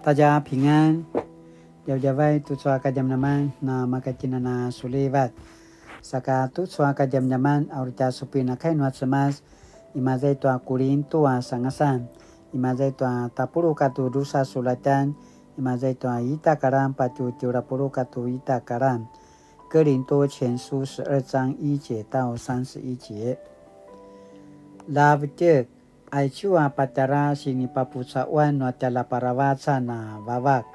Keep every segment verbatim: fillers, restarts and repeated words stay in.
大家平安, djavadjavay tucu a kadjamadjaman na makatjinana sulivat. Saka tucu a kadjamadjaman a uri tja supin a kai nua Cemas, imaza i tua Kulintu a sangasan, imaza i tua tapuluq katua drusa sulatjan, imaza i tua ita karan patje tjelu a puluq katua ita karan. 哥林多前書十二章一節到三十一節. Lavdjek, aicu a patjara sinipapucaquan nua Tjaljaparavacan a Vavak.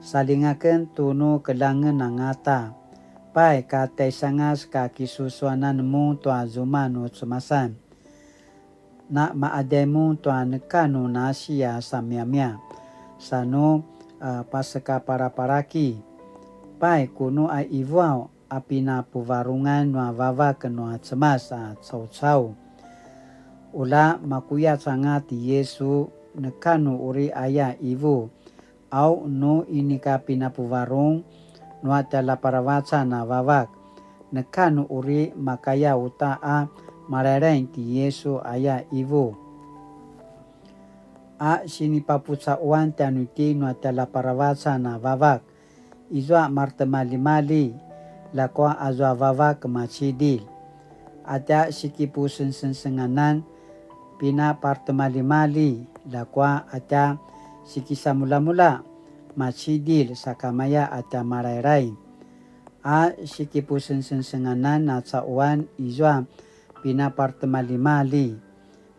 Saljinga aken tu nu keljangen angata. Pai ka tjaisangas ka kisusuanan mun tua zuma nu cemasan. Na maqadjay mun tua neka nu nasi a samiamia, sa nu, a, pasekaparaparaki. Pai kunu a ivuaw a pinapuvarungan nua Vavak nua Cemas a caucau. Ula makuyac anga ti Yisu, neka nu uri aya ivu, au nu inika pinapuvarung nua Tjaljaparavacan a Vavak, neka nu uri makaya uta a malailai ti Yisu aya ivu. A sinipapucaquan tjanuitjen nua Tjaljaparavacan a Vavak, izua maretimaljimalji, ljakua azua Vavak macidilj. A tja sikipusengsengsenganan pinaparetimaljimalji, ljakua a tja sikisamuljamulja macidilj sakamaya a tja malailai. A sikipusengsengsenganan a caquan izua pinaparetimaljimalji,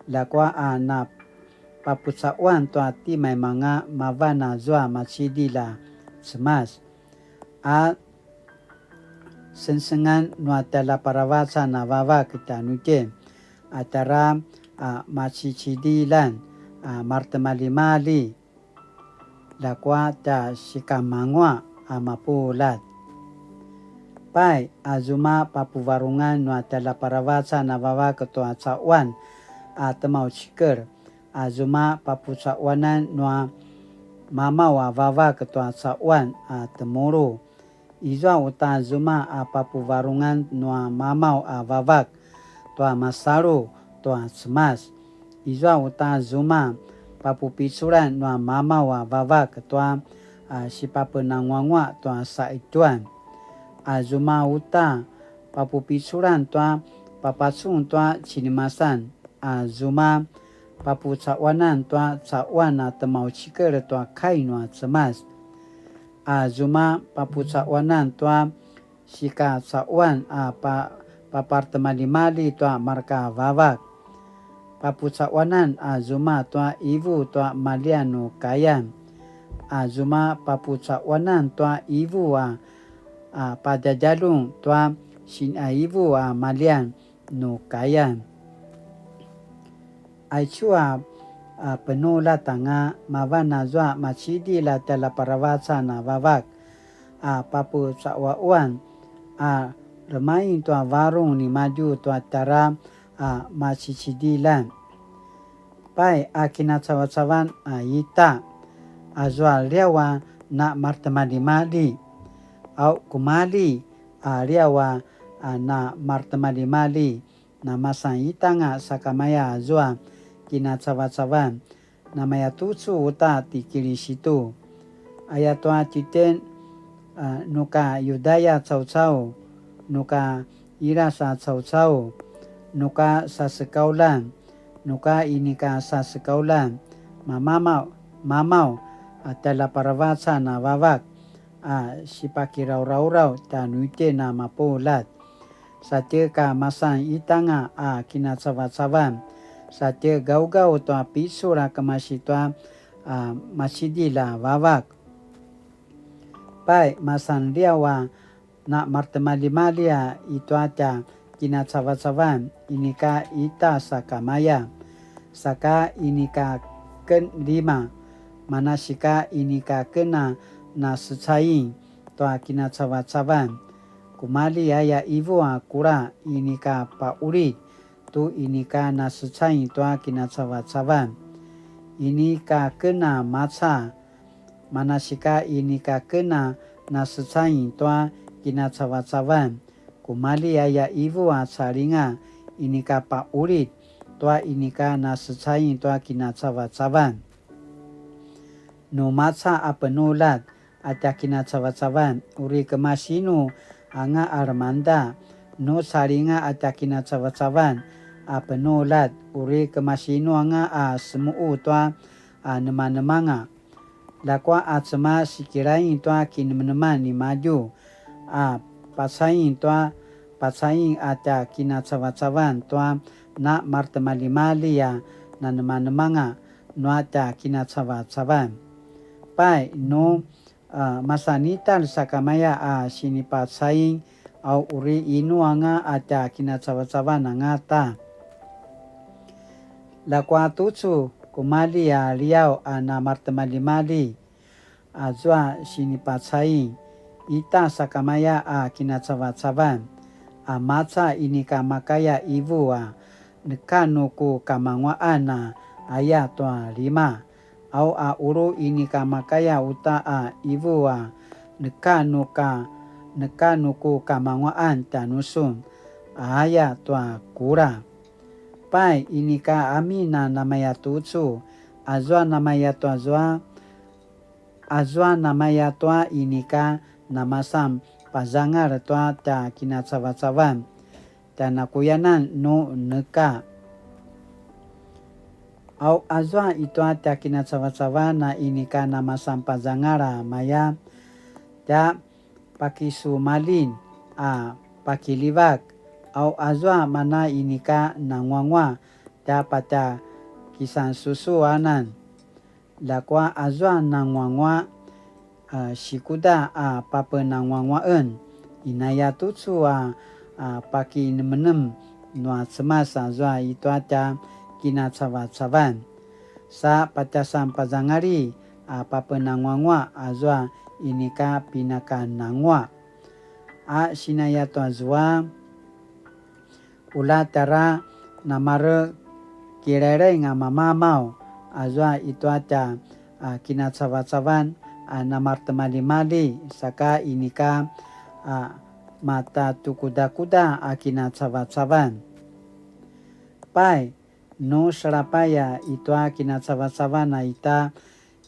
ljakua a na papucaquan tua timaimanga mavan azua macidilj a Cemas. A sengsengan nua Tjaljaparavacan a Vavak tjanuitjen, a tjara a macicidiljan a maretimaljimalji, ljakua tja sikamangua a mapuljat. Pai, a zuma papuvarungan nua Tjaljaparavacan a Vavak tua caquan a temaucikel, a zuma papucaquanan nua mamaw a Vavak tua caquan a temulu. Izua uta zuma a papuvarungan nua mamaw a Vavak tua masalu tua Cemas. Izua uta zuma papupiculan nua mamaw a Vavak tua, a, sipapenanguangua tua saqetjuan. A zuma uta papupiculan tua papacun tua cinemasan. A zuma papucaquanan tua caquan a temaucikel tua kai nua Cemas. A zuma papucaquanan tua sikacaquan a pa-, paparetimaljimalji tua marka Vavak. Papucaquanan a zuma tua ivu tua maljian nu kayan. A zuma papucaquanan tua ivu a, a padjadjaljun tua sinaivu a maljian nu kayan. Aicu a, a, penuljat anga mavan azua macidilj a Tjaljaparavacan a Vavak a papucaquaquan a remaing tua varung nimadju tua tjara a macicidiljan. Pai a kinacavacavan a ita, azua liaw a na maretimaljimalji, au kumalji a liaw a, a na maretimaljimalji, na masan ita anga sakamaya azua kinacavacavan, namayatucu uta ti Kilisitu. Ayatua titjen, a, nuka Yudaya caucau, nuka Ilas a caucau, nuka sasekauljan, nuka inika sasekauljan, mamamaw, mamaw, a Tjaljaparavacan a Vavak, a sipakiraurauraw tjanuitjen a mapuljat. Satje ka masan ita anga a kinacavacavan, satje gaugaw tua picul a kemasi tua, a, macidilj a Vavak. Pai, masan liaw a na maretimaljimalji a i tua tja kinacavacavan, inika ita sakamaya, saka inika ken lima, manasika inika ken a nasecaing tua kinacavacavan. Kumalji aya ivu a kula inika paqulid tu inika nasecaing tua kinacavacavan. Inika ken a maca, manasika inika ken a nasecaing tua kinacavacavan. Kumalji aya ivu a calinga inika paqulid tua inika nasecaing tua kinacavacavan. Nu maca a penuljat a tja kinacavacavan, uri kemasinu anga a lemangda. Nu calinga a tja kinacavacavan a penuljat, uri kemasinu anga a semu'u tua a nemanemanga. Ljakua a Cemas sikilaing tua kinemeneman nimadju, a pacaing tua pacaing a tja kinacavacavan tua na maretimaljimalji a nanemanemanga nua tja kinacavacavan. Pai, nu, a, masanitalj sakamaya a sinipacaing, a uri inu anga a tja kinacavacavan angata. Ljakua tucu kumalji a liaw a na maretimaljimalji, azua sinipacaing, ita sakamaya a kinacavacavan, a maca inika makaya ivu a neka nu ku kamanguaqan a aya tua lima. Au a ulu inika makaya uta a ivu a neka nu ka, neka nu ku kamanguaqan tjanusun a aya tua kula. Pai, inika amin a namaya tucu, azua namaya tua zua, azua namaya tua inika namasan pazangal tua tja kinacavacavan, tja nakuyanan nu neka. Au azua itua tja kinacavacavan a inika namasan pazangal a maya, tja pakisumalin a pakiljivak. Au azua mana inika nanguanguaq, tja patja kisansusuanan. Ljakua azua nanguanguaq, a, sikuda a papenanguanguaqen, inaya tucu a, a, pakinemenem nua Cemas azua itua tja kinacavacavan. Sa patjasan pazangali a papenanguanguaq azua inika pinakananguaq. A sinaya tua zua, ula tjara namarekilailaing a mamamaw azua itua tja, a, kinacavacavan, a, namaretimaljimalji saka inika, a, matatukudakuda a kinacavacavan. Pai, nu selapay a itua kinacavacavan a ita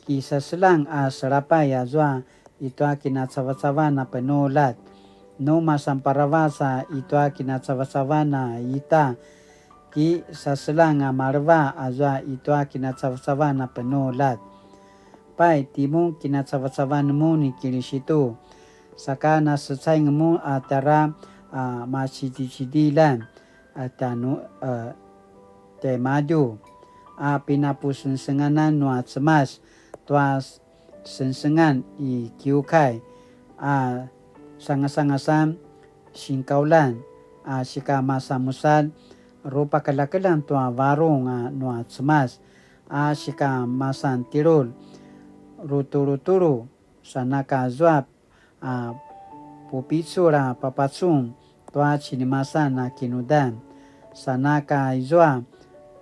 kisaselang a selapay azua itua kinacavacavan a penuljat. Nu masanparavac a itua kinacavacavan a ita, kisaselang a maleva azua itua kinacavacavan a penuljat. Pai, timun kinacavacavan mun ni Kilisitu, saka nasecaing mun a tjara, a, macidicidiljan, a, tjanu-, a, tjaimadju, a, pinapusengsenganan nua Cemas tua sengsengan i kiukai, a, sangasangasan sinkauljan, a, sikamasanmusalj rupakeljakeljang tua varung, a, nua Cemas, a, sikamasan tjelulj rutulutulu, sanaka zua a pupicul a papacun tua cinimasan a kinudan, sanaka izua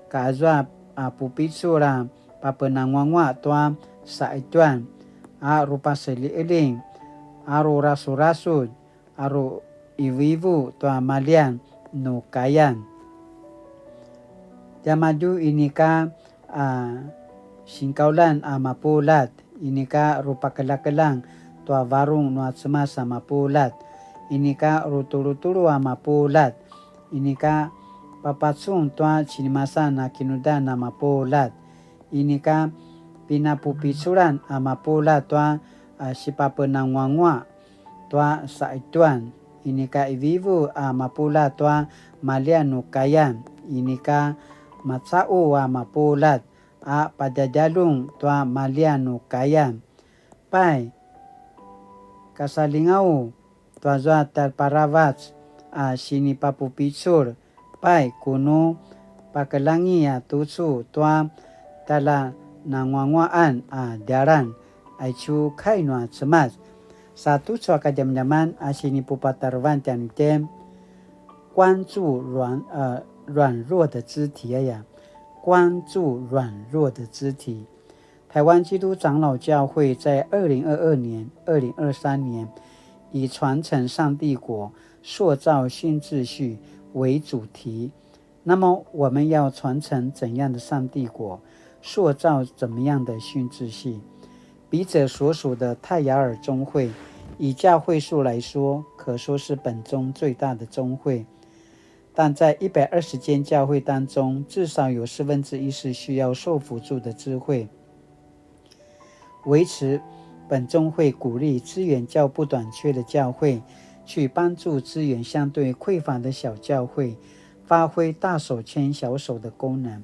ka azua a pupicul a papenanguanguaq tua saqetjuan, a rupaseliqeling, a rurasurasudj, a ruivuivu tua maljian nu kayan. Tiamadju inika a sinkauljan a mapuljat, inika rupakeljakeljang tua varung nua Cemas a mapuljat, inika rutulutulu a mapuljat, inika papacun tua cinimasan a kinudan a mapuljat, inika pinapupiculan a mapuljat tua, a, sipapenanguanguaq tua saqetjuan, inika ivivu a mapuljat tua maljian nu kayan, inika macaqu a mapuljat a padjadjaljun tua maljian nu kayan. Pai, kasalingau tuazua tjaljaparavac a sinipapupicul, pai, kunu pakeljangi a tucu tua tjaljananguanguaqan a djalan, aicu kai nua Cemas. Sa tucu a kadjamadjaman a sinipupatarevan tjanuitjen, 关注软，呃，软弱的肢体 aya, 关注软弱的肢体。台湾基督长老教会在二零二二年、二零二三年以传承上帝国、塑造新秩序为主题。那么，我们要传承怎样的上帝国，塑造怎么样的新秩序？笔者所属的泰雅尔中会，以教会数来说，可说是本宗最大的中会。但在一百二十间教会当中，至少有四分之一是需要受辅助的支会。为此，本中会鼓励资源较不短缺的教会，去帮助资源相对匮乏的小教会，发挥大手牵小手的功能。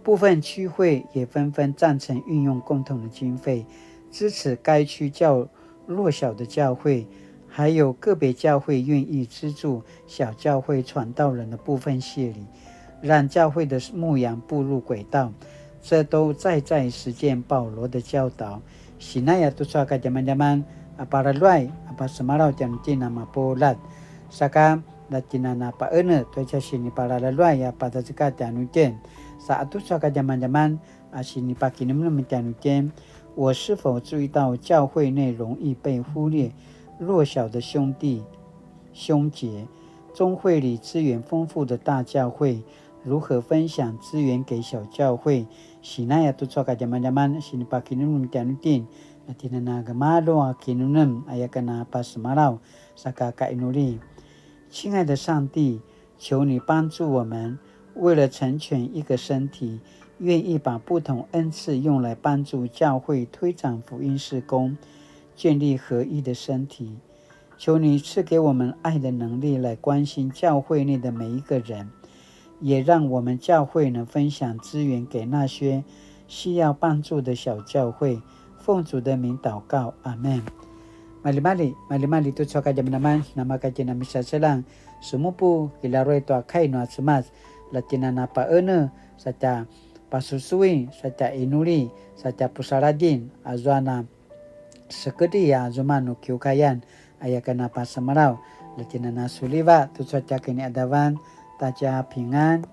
部分区会也纷纷赞成运用共同的经费，支持该区较弱小的教会，还有个别教会愿意资助小教会传道人的部分谢礼，让教会的牧养步入轨道。这都在在实践保罗的教导。Sinaya tucu a kadjamadjaman a palaluay a pasemalaw tjanuitjen a mapuljat. Saka, na tjinana paene tua tja sinipalalaluay a pazazekatj tjanuitjen. Sa a tucu a kadjamadjaman a sinipakinemnem tjanuitjen, 我是否注意到教会内容易被忽略、弱小的兄弟、兄姐？中会里资源丰富的大教会如何分享资源给小教会？Sinaya tucu a kadjamadjaman sinipakinemnem tjanuitjen, na tjinana gemalju a kinemnem aya ken a pasemalaw, saka kainuli. 亲爱的上帝，求你帮助我们，为了成全一个身体，愿意把不同恩赐用来帮助教会推展福音事工，建立合一的身体。求你赐给我们爱的能力来关心教会内的每一个人，也让我们教会能分享资源给那些需要帮助的小教会。奉主的名祷告，阿门。Maljimalji, maljimalji tucu a kadjamadjaman, namaka tjinana misaseljang, semupu, kilaruay tua kai nua Cemas, la tjinana paene, sa tja pasusui, sa tja inuli, sa tja pusaladjin, azua na sekedri a zuma nu kiukayan, aya ken a pasemalaw, la tjinana suliva, tucu a tja kiniadavan, ta tja pingan.